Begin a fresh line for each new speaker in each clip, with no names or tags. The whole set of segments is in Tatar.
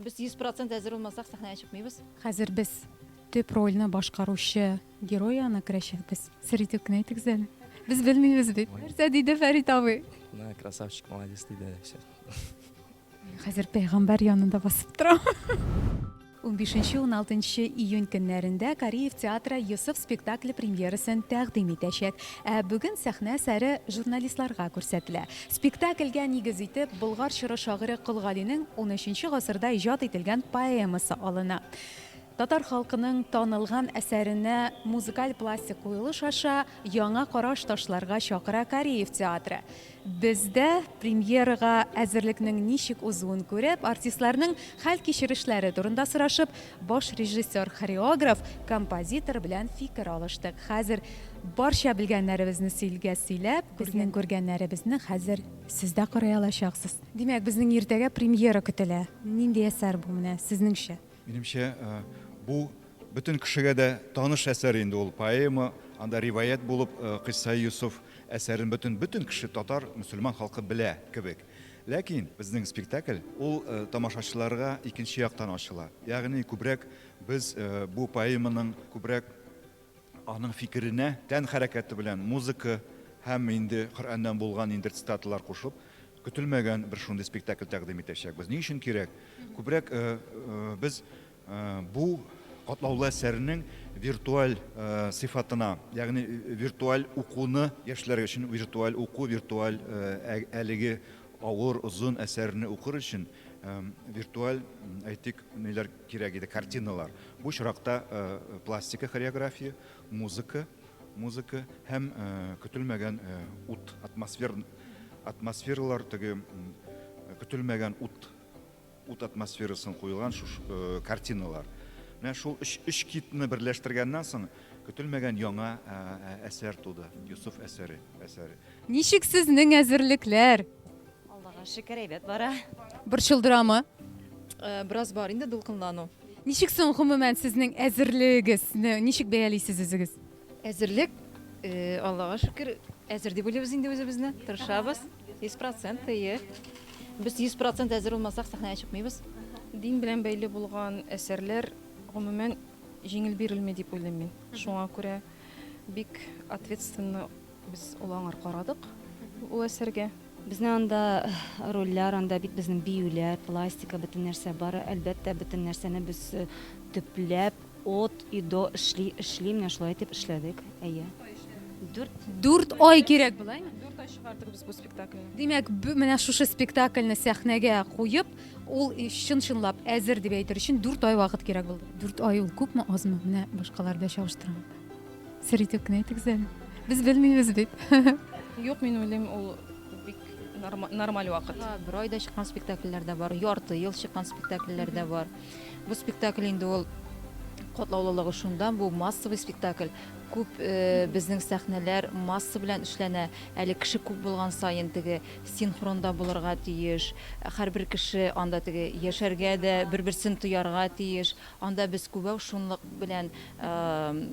Без 100 процент әзер булмасак, сәхнәгә чыкмыйбыз.
Хәзер без төп рольне башкаручы герой янына керәчәкбез. Сер итеп кенә әйтегез әле. Без белмибез бит. Нәрсә диде Фәрит абый?
На, красавчик, молодец диде, все.
Хәзер пәйгамбәр янында басып торам. 15-16 июнь көннәрендә Кариев театры Йосыф спектакле премьерасын тәкъдим итәчәк. Ә бүген сәхнә әсәре журналистларга күрсәтелә. Спектакльгә нигез итеп Болгар чоры шагыйре Кол Галинең унөченче гасырда иҗат ителгән поэмасы алына. Татар халкының танылган әсәренә музыкаль-пластик куелыш аша яңа караш ташларга чакыра Кариев театры. Без дә премьерага әзерлекнең ничек узуын күреп, артистларның хәл-кичерешләре турында сорашып, баш режиссер, хореограф, композитор белән фикер алыштык. Хәзер барча белгәннәребезне сөйлгә сөйләп, безнең күргәннәребезне хәзер сез дә карый алачаксыз. Димәк, безнең иртәгә премьера көтелә. Нинди әсәр бу менә, сезнеңчә?
Минемчә, бу бөтен кешегә дә таныш әсәр инде ул, поэма, анда риваять булып Кыйссаи Йосыф әсәрен бөтен бөтен кеше, татар, мөселман халкы белә кебек. Ләкин безнең спектакль ул тамашачыларга икенче яктан ачыла. Ягъни күбрәк без бу поэманың күбрәк аның фикеренә тән хәрәкәте белән музыка һәм инде Коръәннән булган ниндидер цитаталар кушып, көтелмәгән бер шундый спектакль тәкъдим итәчәкбез. Ни өчен кирәк? Күбрәк без бу катлаулы әсәрнең виртуаль сыйфатына, ягъни виртуаль укуны, яшьләр өчен виртуаль уку, виртуаль әлеге авыр, озын әсәрне укыр өчен виртуаль, әйтик, ниләр кирәк иде, картиналар. Бу очракта пластика, хореография, музыка, музыка һәм көтелмәгән ут, атмосфер, атмосфералар, теге көтелмәгән ут Ут атмосферасын куелган шуш картиналар. Менә шул өч, өч китны берләштергәннән соң көтелмәгән яңа әсәр туды. Йосыф әсәре, әсәре.
Ничек сезнең әзерлекләр?
Аллага шөкер, әйбәт бара.
Борчылдырамы?
Бераз бар инде дулкынлану.
Ничек соң гомумән сезнең әзерлегегезне ничек бәялисез үзегез?
Әзерлек, Аллага шөкер, әзер дип уйлыйбыз инде үзебезне, тырышабыз. 100 процент, әйе. Без 100 процент әзер булмасак, сәхнәгә чыкмыйбыз.
Дин белән бәйле булган әсәрләр, гомумән, җиңел бирелми дип уйлыйм мин. Шуңа күрә бик ответственно без ул аңар карадык, ул әсәргә.
Безнең анда рольләр, анда бит безнең биюләр, пластика, бөтен нәрсә бар. Әлбәттә, бөтен нәрсәне без төпләп, От и до эшли, эшли, менә шулай итеп эшләдек, әйе.
Дүрт. Дүрт ай кирәк болаймы?
Дүрт ай чыгардык без бу спектакльне.
Димәк, менә шушы спектакльне сәхнәгә куеп, ул чын-чынлап әзер дип әйтер өчен дүрт ай вакыт кирәк булды. Дүрт ай ул күпме, азмы? Менә башкалар белән чагыштырганда. Сер итеп кенә әйтегез әле. Без белмибез бит.
Юк, мин уйлыйм, ул бик нормаль вакыт.
Бер айда чыккан спектакльләр дә бар, ярты ел чыккан спектакльләр дә бар. Бу спектакль инде ул катлаулылыгы шунда, бу массовый спектакль. Күп э, безнең сәхнәләр масса белән эшләнә. Әле кеше күп булган саен теге синхронда булырга тиеш. Һәрбер кеше анда теге яшәргә дә, бер-берсен тоярга тиеш. Анда без күбәү шунлык белән э,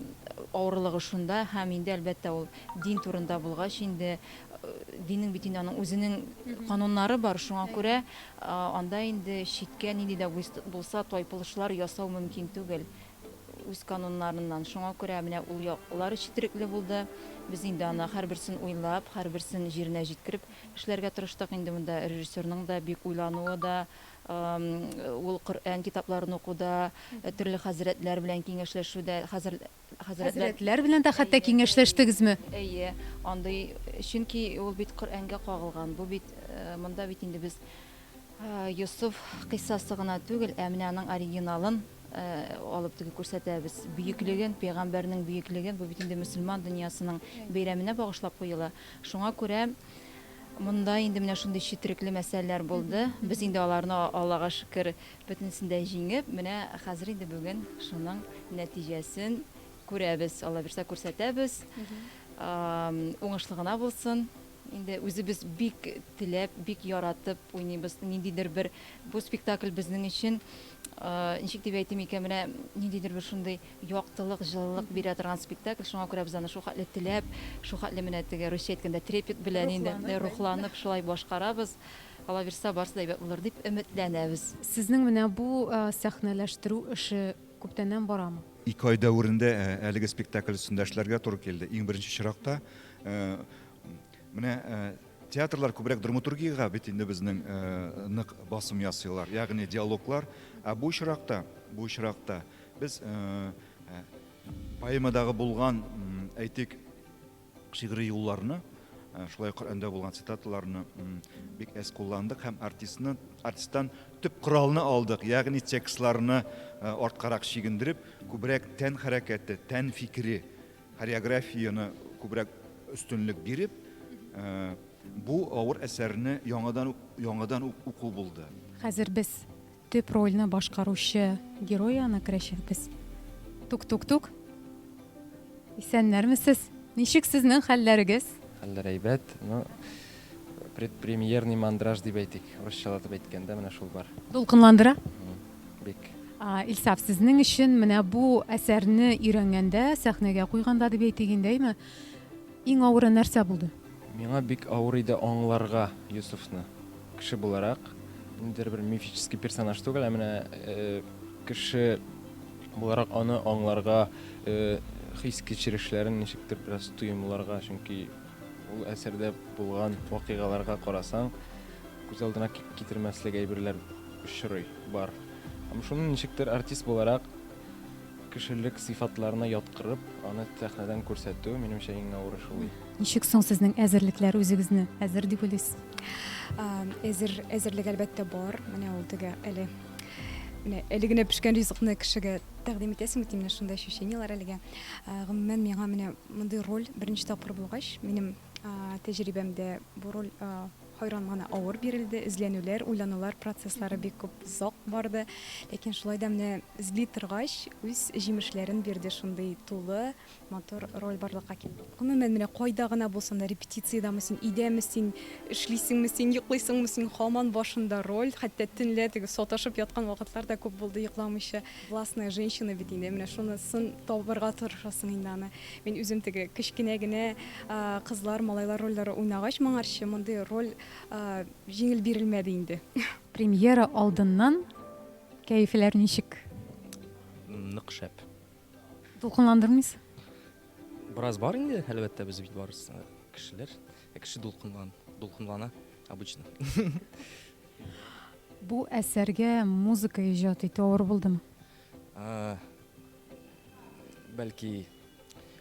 авырлыгы шунда һәм инде әлбәттә ул дин турында булгач инде э, диннең бит инде аның үзенең кануннары бар. Шуңа күрә Анда инде читкә нинди дә булса тайпылышлар ясау мөмкин түгел үз кануннарыннан. Шуңа күрә менә ул яклары четерекле булды. Без инде аны һәрберсен уйлап, һәрберсен җиренә җиткереп эшләргә тырыштык. Инде монда режиссерның да бик уйлануы да, ул Коръән китапларын укуда, төрле хәзрәтләр белән киңәшләшү дә, хәзер
Хәзрәтләр. Хәзрәтләр белән дә хәтта киңәшләштегезме?
Әйе, андый, чөнки ул бит Коръәнгә кагылган. Бу бит, монда бит инде без Йосыф кыйссасы гына түгел, ә менә аның оригиналын алып теге күрсәтәбез. Бөеклеген, пәйгамбәрнең бөеклеген, бу бит инде мөселман дөньясының бәйрәменә багышлап куела. Шуңа күрә монда инде менә шундый четерекле мәсьәләләр булды. Без инде аларны, Аллага шөкер, Бөтенесен дә җиңеп, менә хәзер инде бүген шуның нәтиҗәсен күрәбез. Алла бирсә, күрсәтәбез. Уңышлы гына булсын. Инде үзебез бик теләп, бик яратып уйныйбыз. Ниндидер бер бу спектакль безнең өчен, ничек дип әйтим икән, менә ниндидер бер шундый яктылык, җылылык бирә торган спектакль. Шуңа күрә без аны шулхәтле теләп, шулхәтле менә теге русча әйткәндә трепет белән инде рухланып шулай башкарабыз. Алла бирса, барысы да әйбәт булыр дип өметләнәбез.
Сезнең менә бу сәхнәләштерү эше күптәннән барамы?
2 ай дәверендә әлеге спектакль өстендә эшләргә туры килде. Иң беренче чиракта менә театрлар күбрәк драматургиягә бит инде безнең нык басым ясыйлар, ягъни диалоглар. Ә бу очракта, бу очракта без поэмадагы булган, әйтик, Шигъри юлларны, шулай ук Коръәндә булган цитаталарны бик әз кулландык һәм артистны, артисттан төп коралны алдык, ягъни текстларны арткарак чигендереп, күбрәк тән хәрәкәте, тән фикере, хореографияне күбрәк өстенлек биреп, бу авыр әсәрне яңадан ук, яңадан ук уку булды.
Хәзер без Төп рольне башкаручы герой янына керәчәкбез. Тук-тук-тук. Исәннәрмесез? Ничек сезнең хәлләрегез?
Хәлләр әйбәт. Ну, предпремьерный мандраж дип әйтик, русчалатып әйткәндә, менә шул бар.
Дулкынландыра?
Бик.
Илсаф, сезнең өчен менә бу әсәрне өйрәнгәндә, сәхнәгә куйганда дип әйтик инде, әйме? Иң авыры нәрсә булды?
Миңа бик авыр иде аңларга Йосыфны. Кеше буларак, ниндидер бер мифический персонаж түгел, ә менә кеше буларак аны аңларга, хис-кичерешләрен ничектер бераз тоемларга, чөнки ул әсәрдә булган вакыйгаларга карасаң, күз алдына китермәслек әйберләр очрый, бар. Һәм шуны ничектер артист буларак кешелек сыйфатларына яткырып, аны сәхнәдән күрсәтү, минемчә, иң авыры шул.
Ничек соң сезнең әзерлекләр, үзегезне әзер дип уйлыйсыз?
Әзер, әзерлек әлбәттә бар. Менә ул теге әле менә әле генә пешкән ризыкны кешегә тәкъдим итәсең бит, менә шундый ощущениеләр әлегә. Гомумән, миңа менә мондый роль беренче тапкыр булгач, минем тәҗрибәмдә бу роль Хайран гына авыр бирелде, эзләнүләр, уйланулар процесслары бик күп озак барды. Ләкин шулай да менә эзли торгач, үз җимешләрен бирде, шундый тулы, матур роль барлыкка килде. Гомумән, менә кайда гына булсаң да, репетициядәме син, өйдәме син, эшлисеңме син, йоклыйсыңмы син, һаман башында роль, хәтта төнлә теге саташып яткан вакытлар да күп булды йокламыйча. Властная женщина бит инде, менә шунысын табырга тырышасың инде аны. Мин үзем теге кечкенә генә кызлар, малайлар рольләре уйнагач моңарчы мондый роль җиңел бирелмәде инде.
Премьера алдыннан кәефләр ничек?
Нык шәп.
Дулкынландырмыйсыз?
Бераз бар инде, әлбәттә, без бит барысы кешеләр. Ә кеше дулкынлан, дулкынлана обычно.
Бу әсәргә музыка иҗат итү авыр булдымы?
Бәлки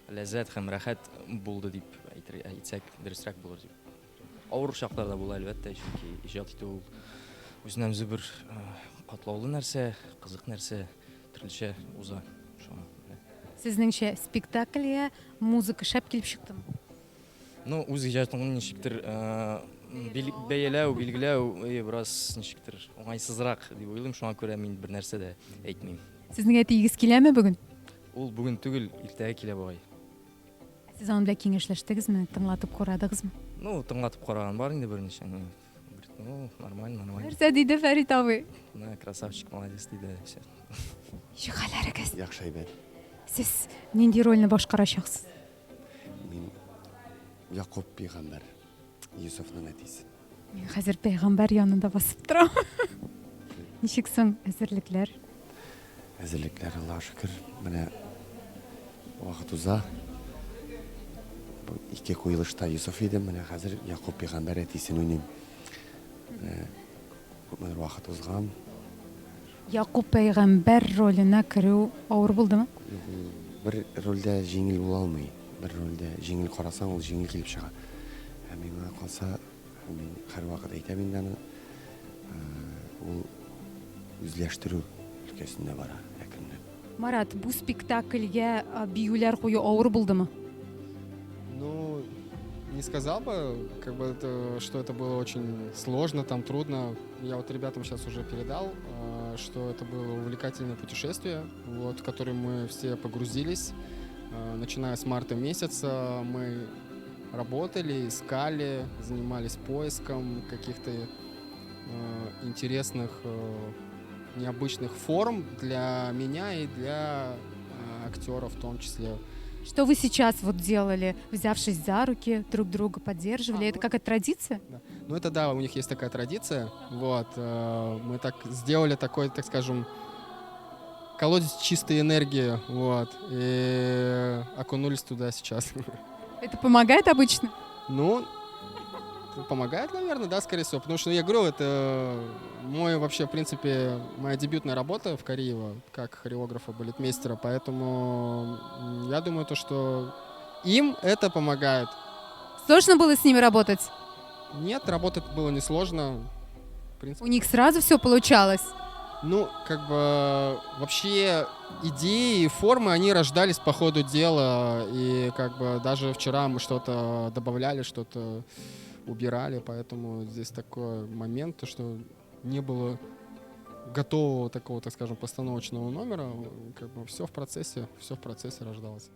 ләззәт һәм рәхәт булды дип әйтер, әйтсәк, дөресрәк булыр дип. Авыр чаклар да була, әлбәттә, чөнки иҗат итү ул үзеннән үзе бер катлаулы нәрсә, кызык нәрсә, төрлечә уза. Шуңа.
Сезнеңчә, спектакльгә музыка шәп килеп чыктымы?
Ну, үз иҗатыңны ничектер бәяләү, билгеләү, бераз ничектер уңайсызрак дип уйлыйм, шуңа күрә мин бер нәрсә дә әйтмим.
Сезнең әтиегез киләме бүген?
Ул бүген түгел, иртәгә килә бугай.
Сез аның белән киңәшләштегезме, тыңлатып карадыгызмы?
Ну, тыңлатып караган бар инде берничә. Ну, говорит, ну, нормально, нормально.
Нәрсә диде Фәрит абый?
На, красавчик, молодец диде. Все.
Ничек хәлләрегез?
Яхшы әйбәт.
Сез нинди рольне башкарачаксыз?
Мин Якуб пигамбәр, Йосыфның әтисе.
Мин хәзер пәйгамбәр янында басып торам. Ничек соң әзерлекләр?
Әзерлекләр, Аллага шөкер, менә вакыт уза. Бу ике куелышта Йосыф идем, менә хәзер Якуб пигамбәр әтисен уйныйм. Менә күпмедер вакыт узган.
Якуб пәйгамбәр роленә керү авыр булдымы?
Юк, ул бер рольдә җиңел була алмый. Бер рольдә җиңел карасаң, ул җиңел килеп чыга. Ә миңа калса, мин һәрвакыт әйтәм инде аны, ул үзләштерү өлкәсендә бара әкренләп.
Марат, бу спектакльгә биюләр кую авыр булдымы?
Ну, не сказал бы, как бы это, что это было очень сложно, там трудно. Я вот ребятам сейчас уже передал, что это было увлекательное путешествие, вот, в которое мы все погрузились. Начиная с марта месяца мы работали, искали, занимались поиском каких-то интересных, необычных форм для меня и для актеров в том числе.
Что вы сейчас вот делали, взявшись за руки, друг друга поддерживали? Это
Ну,
какая-то традиция?
Да. Ну, это да, у них есть такая традиция. Вот, мы так сделали такой, так скажем, колодец чистой энергии, вот, и окунулись туда сейчас.
Это помогает обычно?
Ну, помогает, наверное, да, скорее всего. Потому что, я говорю, это мой вообще, в принципе, моя дебютная работа в Кариево как хореографа, балетмейстера. Поэтому я думаю, то, что им это помогает.
Сложно было с ними работать?
Нет, работать было несложно. В принципе.
У них сразу все получалось?
Ну, как бы вообще идеи и формы, они рождались по ходу дела. И как бы даже вчера мы что-то добавляли, что-то убирали, поэтому здесь такой момент, то, что не было готового такого, так скажем, постановочного номера, как бы все в процессе рождалось.